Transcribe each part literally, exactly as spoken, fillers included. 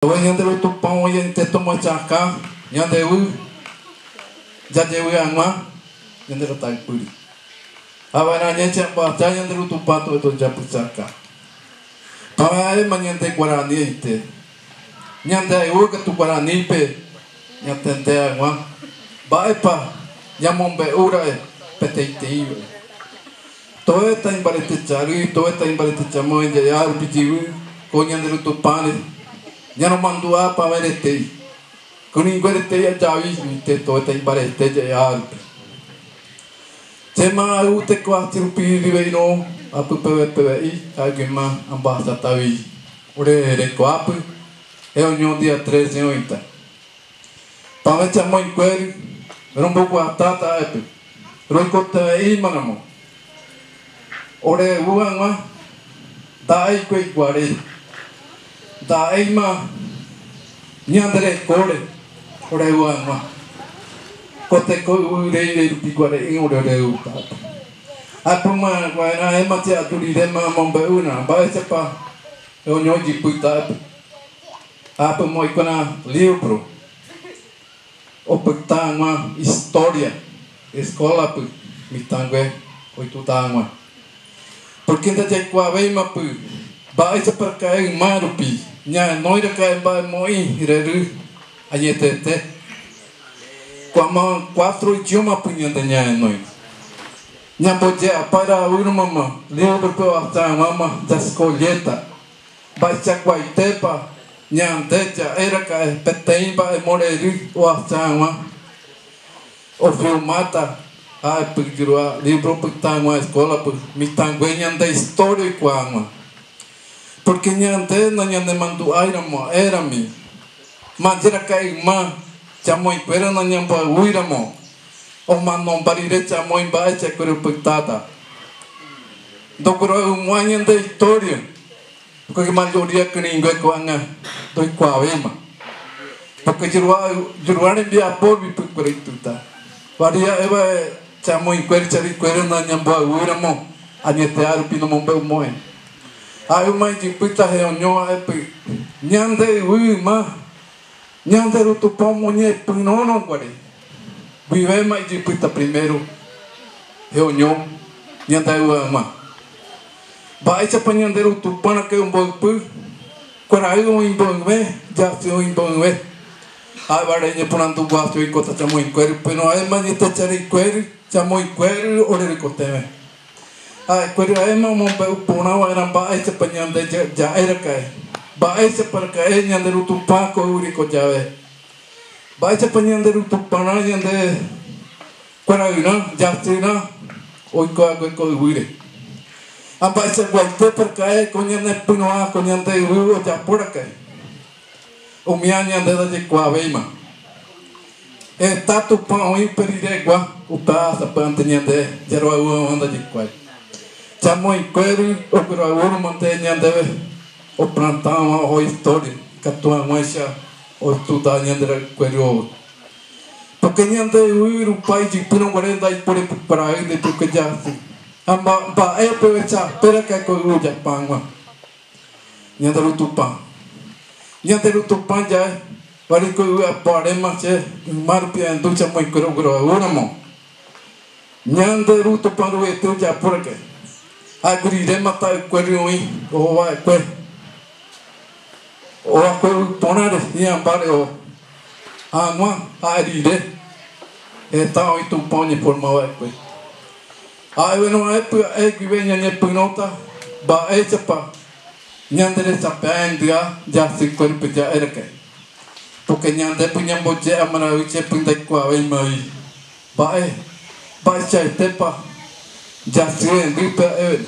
Tove ñande ru Tupã oĩ ñaĩete tomohecháka, ñande yvy, ñande yvy hag̃ua, ñande ratavypýri. Ha va'erã ñe'ẽ che amba'aha ñande ru Tupã tove tohechapyhäka. Tove ha'e ma ñande guarani eite. Ñande ayvu katu guarani pe ñatende hag̃ua. Mba'épa ñamombe'u ra'e peteĩteĩ. Tove taimbarete che ary, tove taimbarete che amóĩ ja'e árupi jey ko ñande ru Tupãre. Ñanemandu'a pavẽretei. Kyrỹngueretei ajavi, mitã tove taimbarete ja'e árupi. Che ma ayvu tekoaty rupi ndive irũ apytépe peve, ha'e ma amba'aha tavi. Ore rekoapy, he'õ día trece oĩta. Pavẽ che amóĩ kuéri, romboguata ha'e py. Roikotevẽ'ima ramo. Ore yvy hag̃ua, nda'éi kue'iguare. Nda'éima ñande rekóre, ore yvy hag̃ua. Ko teko yvy rei rei rupi guare'ỹ ore, ore yvy táta. Apyma guara'ẽma che aju rire ma amombe'u na, mba'éichapa he'õ ijypy táta. Apyma oikuaana livro. Opyta hag̃ua historia, escolape, mitãngue oituta hag̃ua. Porque ndajaikuaavéima py, mba'éichapa raka'e yma rupi, ñahenói raka'e mba'emo'ĩ rery añetete. Ko'ãma cuatro idioma py ñande ñahenói. Ñamboje'apa ravýramo ma, livrope ohasa hag̃ua ma, jaskolleta. Mba'eichakuaatépa ñande ja'e raka'e peteĩ mba'emo rery ohasa hag̃ua. Ofirmata ha'e py jurua livro opyta hag̃ua escolape, mitãngue ñande historia oikuaa hag̃ua. Porque ñande nañanemandu'ái ramo ha'e rami, ma che raka'e yma, che amóĩ kuéra nañamboayvúi ramo, omano mba rire che amóĩ mba'e che kuéra opytáta. Ndoguero'ymo'ãi ñande historia. Porque mayoría kyrỹngue ko'ág̃a ndoikuaavéima. Porque jurua, jurua rembiapo rupi pykuera oitýta. Varia ha'éva che amóĩ kuéri, che arykuéri nañamboayvúi ramo, añete árupi nomombe'u mo'ẽ. Ha'e ma ijypýta he'õ ha'e py. Ñande yvy yma. Ñande ru Tupã omoñepyrũrõ guare, guivéma ijypýta primero, he'õ ñande yvy hag̃ua. Mba'éichapa ñande ru Tupã raka'e omboypy, kuarahy oĩ mboyve, jasy oĩ mboyve. Ha'éva reñeporandu guasu oikóta che amóĩ kuéri, pero ha'e ma añete che arykuéri, che amóĩ kuéri ore rekotevẽ. Ha'ekuéra ha'e ma omombe'u porã va'erã mba'éichapa ñande ja-, ja'e raka'e. Mba'éichapa raka'e ñande ru Tupã ko yvy reko jave. Mba'éichapa ñande ru Tupãrã, ñande kuarahyrã, jasyrã oiko hague ko yvýre. Ha mba'eichaguaitépa raka'e ko ñanepyrũha ko ñande yvy ojapo raka'e. Umíva ñande ndajaikuaavéima. Heta Tupã oĩ upe riregua, upéva sapy'ánte ñande jaroayhu hag̃ua ndajaikuaái. Che amóĩ kuéri ogueroayhúramo ñandéve, oplantá hag̃ua oho historia, ikatu hag̃uáicha oestuda ñande ra'ykuéri ou. Porque ñande yvy rupa ijypýrõ guare ndaipóri pykuarahy, ndaipóri jasy. Ha mba-, mba'e peve che ape raka'e ko yvy ojapa hag̃ua. Ñande ru Tupã. Ñande ru Tupã ja'e, va'erã ko yvy apoaréma che yma rupi ahendu che amóĩ kuéra ogueroayhúramo. Ñande ru Tupã ruete ojapo raka'e. Ha'e guiréma ta'ykuéri oĩ, oho va'ekue. Oho va'ekue yvy porãre, hi'ãmbáre oho. Hag̃ua ha'e rire, heta oĩ Tupã oñeforma va'ekue. Ha'e oguero'ỹre pya'e guive ñañepyrũta, mba'éichapa ñande resape ahendúva jasy kuérupi ja'e raka'e. Porque ñande py ñamboje'a maravilla py ndaikuaavéima avei. Mba'e, mba'eichaitépa jasy rendýpe ha'e.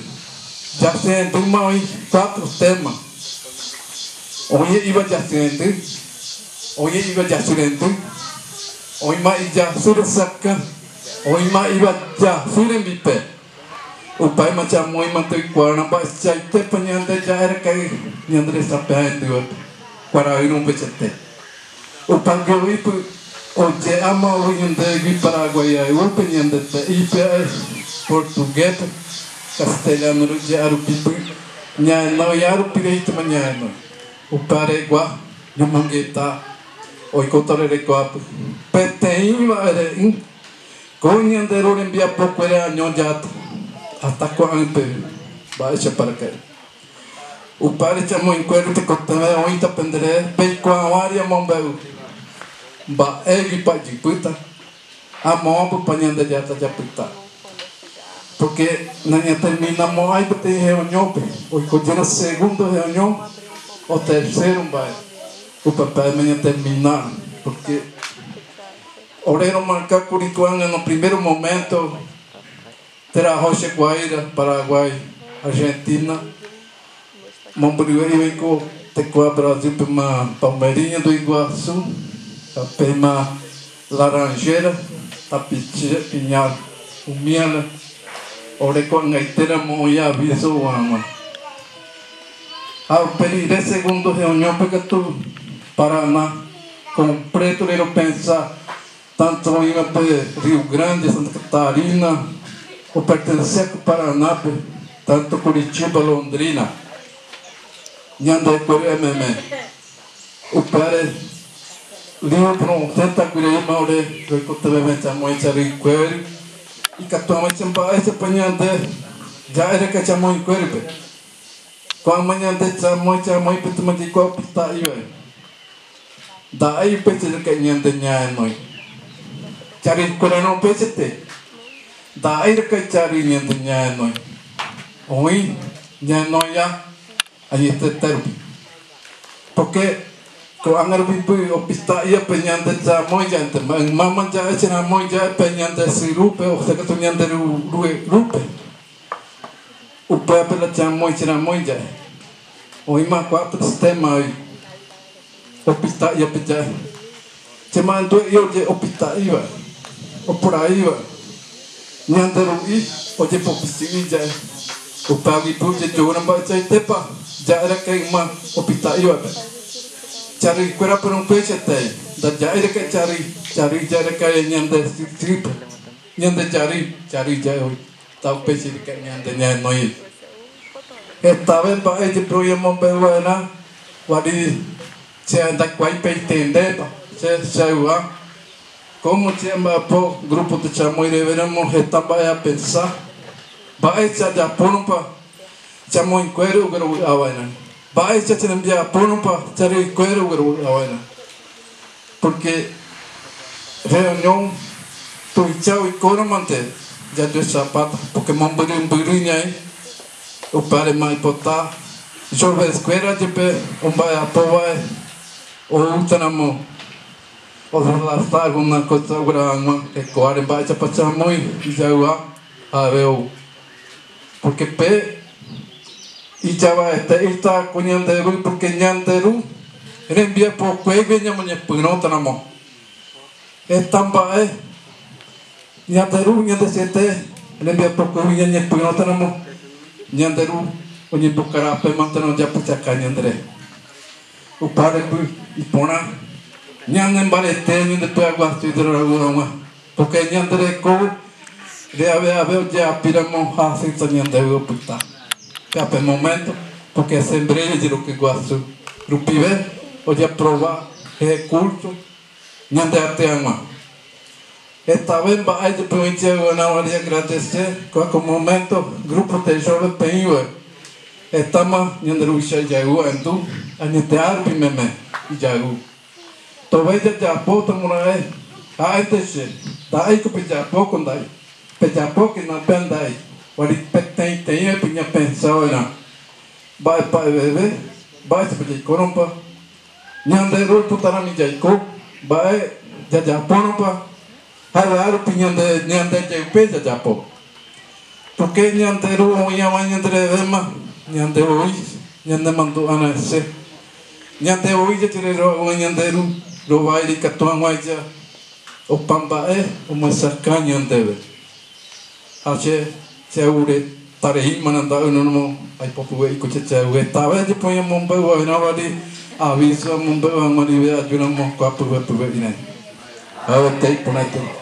Jasy rendýma oĩ cuatro tema. Oĩ he'íva jasy rendy, oĩ he'íva jasy rendy, oĩma ijasy resakã, oĩma he'íva jasy rembipe. Upéima che amoĩma teikuaarã mba'eichaitépa ñande ja'e raka'e ñande resape ahendúvape, kuarahy rombo'e chete. Upéva oĩ py oje'áma voi ñandégui Paraguay ayvúpe ñande te'ípe ha'e portuguéspe, castellano-re oje'a rupi py ñahenói árupi reítima ñahenói. Upéva regua, ñomongeta, oikóta ore rekoapy. Peteĩ va'erei, ko Ñanderu rembiapokuéra año játa, hasta ko'ág̃a pe mba'éichapa raka'e. Upévare che amokõi kuéra tekotevẽ oĩta pende rehe, peikuaáva ri amombe'u. Mba'éguipa ijypýta, amoãpypa Ñandejára japyta. Porque nañaterminamo'ãi peteĩ he'õñópe, oikojérõ segundo he'õño, o tercero mba'e, upépe nañatermina, porque ore romarka kuri ko'ág̃a no primero momento, térã aho che guaíra Paraguay, Argentina, mombyryve'ỹva ko tekoa Brasil-pe ma Palmeirinha do Iguaçu, ha pe ma Laranjeira, tapicha, Piñar, umíare, ore ko'ag̃aitéramo oĩ aviso hag̃ua. Ha upe rire segundo he'õñópe katu Paraná completo reropensa, tanto oĩva pe Rio Grande, Santa Catarina, opertenecéva ku Paranápe, tanto Curitiba, Londrina. Ñande kuéra meme. Upévare, rio pronto ta kuireima ore, roikotevẽve che amokõi che arýi kuéra, ikatu hag̃ua che mba'éichapa ñande ja'e raka'e che amokõi kuérape. Ko'ág̃a ñande che amokõi, che amokõi pe tama jaikuaa opyta'ỹva. Nda'éi upéicha raka'e ñande ñahenói. Che arýi kuéra no upéichate. Nda'éi raka'e che arýi ñande ñahenói. Oĩ ñahenói añetete rupi. Porque ko'ág̃a rupi py opyta'ỹva pe ñande che amokõi ja'e, mayma ja'e che ramokõi ja'e pe ñande sy rúpe, o sea katu ñande ru-, ru-, rúpe. Upévape la che amokõi che ramokõi ja'e. Oĩma cuatro sistema oĩ. Opyta'ỹva pe ja'e. Che marandu'e oje opyta'ỹva, oporaĩva. Ñande ru'i oje popyty'ỹ ja'e. Upéva guipu ojeju mba'eichaitépa ja'e raka'e yma opyta'ỹvape. Che arýi kuérape no upéichate. Ndaja'éi raka'e che arýi, che arýi ja'e raka'e ñande sy-, sýpe. Ñande che arýi, che arýi ja'e oĩ. Taupéicha reke ñande ñahenói. Hetave mba'e jepe oĩ amombe'u va'erã, vari che ndaikuaái peteĩntepa, che, che ayuda. Como che amba'apo grupo che amokõi reve ramo heta mba'e apensa. Mba'e che ajapórõpa che amokõi kuéra oguerovy'a va'erã. Mba'éicha che rembiapórõpa che arýi kuéra oguerovy'a va'erã. Porque reunión tuicha oikórõ mante jajuechapáta, porque mombyrymbyry ñaĩ, upévare ma ipotã jovens kuéra jepe omba'eapo va'e oútaramo, o relatar alguna cosa oguera hag̃ua hekuáre mba'éichapa che amokõi ijayva ha avei ou. Porque pe ijavaete ita ko ñande ru, porque ñande ru rembiapokuégui ñamoñepyrũtaramo. Heta mba'e ñande ru, ñande siete rembiapokuégui ñañepyrũtaramo, ñande ru oñembokarapémante ojapychaka ñande rehe. Upévare py iporã ñanembarete ñande py'aguasúpe hag̃ua, porque ñande reko re ave ave oje'apíramo hasýta ñande yvy opyta. Pe ape momento, porque asembrei ejeroky guasu rupive ojeaprova hehe culto ñande aty hag̃ua. Hetave mba'e jepe oĩ che yvyrã vari agradecer ko, ko momento grupo de joven peĩva. Hetáma ñande ruvicha ijayvu ahendu, añetehápe meme ijayvu. Tove jajapótamo ra'e, ha'ete che, nda'éiko pejapo ko ndai, pejapókena pe ndai, vari peteĩteĩva peñapensa va'erã. Mba'épa eveve, mba'éichapa jaikórõpa, ñande ru oipotarãmi jaiko, mba'e jajapórõpa, ha'e rupi ñande, ñande jey pe jajapo. Porque ñande ru oĩ hag̃ua ñande revéma, ñande voi, ñanemandu'arãese. Ñande voi jajererõ hag̃ua ñande ru, rovái ikatu hag̃uáicha opa mba'e omyesakã ñandéve. Ha che, che aguereta rehe maranda'yrõramo, aipopyve'íko che, che aguereta. Ave jepe oĩ amombe'u va'erã vari aviso amombe'u hag̃ua rire ajúramo ko apyve pyve'ỹre. Avei iporãite.